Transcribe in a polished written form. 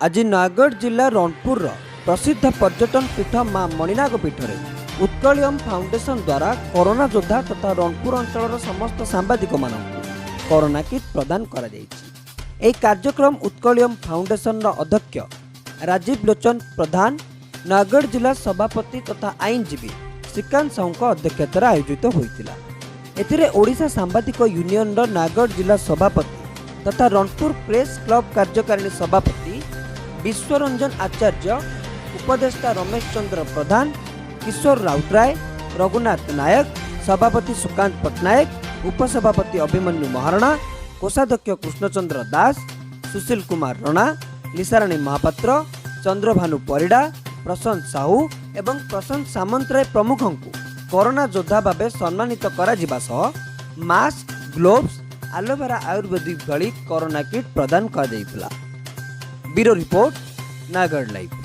ଆଜି ନୟାଗଡ଼ ଜିଲ୍ଲା ରଣପୁରର ପ୍ରସିଦ୍ଧ ପର୍ଯ୍ୟଟନ ପୀଠ ମା ମଣିନାଗ ପୀଠରେ ଉତ୍କଳୀୟମ ଫାଉଣ୍ଡେସନ ଦ୍ୱାରା କରୋନା ଯୋଦ୍ଧା ତଥା ରଣପୁର ଅଞ୍ଚଳର ସମସ୍ତ ସାମ୍ବାଦିକମାନଙ୍କୁ କରୋନା କିଟ୍ ପ୍ରଦାନ କରାଯାଇଛି। ଏହି କାର୍ଯ୍ୟକ୍ରମ ଉତ୍କଳୀୟମ ଫାଉଣ୍ଡେସନର ଅଧ୍ୟକ୍ଷ ରାଜୀବ ଲୋଚନ ପ୍ରଧାନ, ନୟାଗଡ଼ ଜିଲ୍ଲା ସଭାପତି ତଥା ଆଇନଜୀବୀ ଶ୍ରୀକାନ୍ତ ସାହୁଙ୍କ ଅଧ୍ୟକ୍ଷତାରେ ଆୟୋଜିତ ହୋଇଥିଲା। ଏଥିରେ ଓଡ଼ିଶା ସାମ୍ବାଦିକ ୟୁନିୟନର ନୟାଗଡ଼ ଜିଲ୍ଲା ସଭାପତି ତଥା ରଣପୁର ପ୍ରେସ୍ କ୍ଲବ କାର୍ଯ୍ୟକାରିଣୀ ସଭାପତି ବିଶ୍ୱରଞ୍ଜନ ଆଚାର୍ଯ୍ୟ, ଉପଦେଷ୍ଟା ରମେଶ ଚନ୍ଦ୍ର ପ୍ରଧାନ, କିଶୋର ରାଉତରାୟ, ରଘୁନାଥ ନାୟକ, ସଭାପତି ସୁକାନ୍ତ ପଟ୍ଟନାୟକ, ଉପସଭାପତି ଅଭିମନ୍ୟୁ ମହାରଣା, କୋଷାଧ୍ୟକ୍ଷ କୃଷ୍ଣଚନ୍ଦ୍ର ଦାସ, ସୁଶୀଲ କୁମାର ରଣା, ଲିସାରାଣୀ ମହାପାତ୍ର, ଚନ୍ଦ୍ରଭାନୁ ପରିଡ଼ା, ପ୍ରଶାନ୍ତ ସାହୁ ଏବଂ ପ୍ରଶାନ୍ତ ସାମନ୍ତରାୟ ପ୍ରମୁଖଙ୍କୁ କରୋନା ଯୋଦ୍ଧା ଭାବେ ସମ୍ମାନିତ କରାଯିବା ସହ ମାସ୍କ, ଗ୍ଲୋଭ୍ସ, ଆଲୋଭେରା ଆୟୁର୍ବେଦିକ ଭଳି କରୋନା କିଟ୍ ପ୍ରଦାନ କରାଯାଇଥିଲା। Bureau report, Nayagarh live.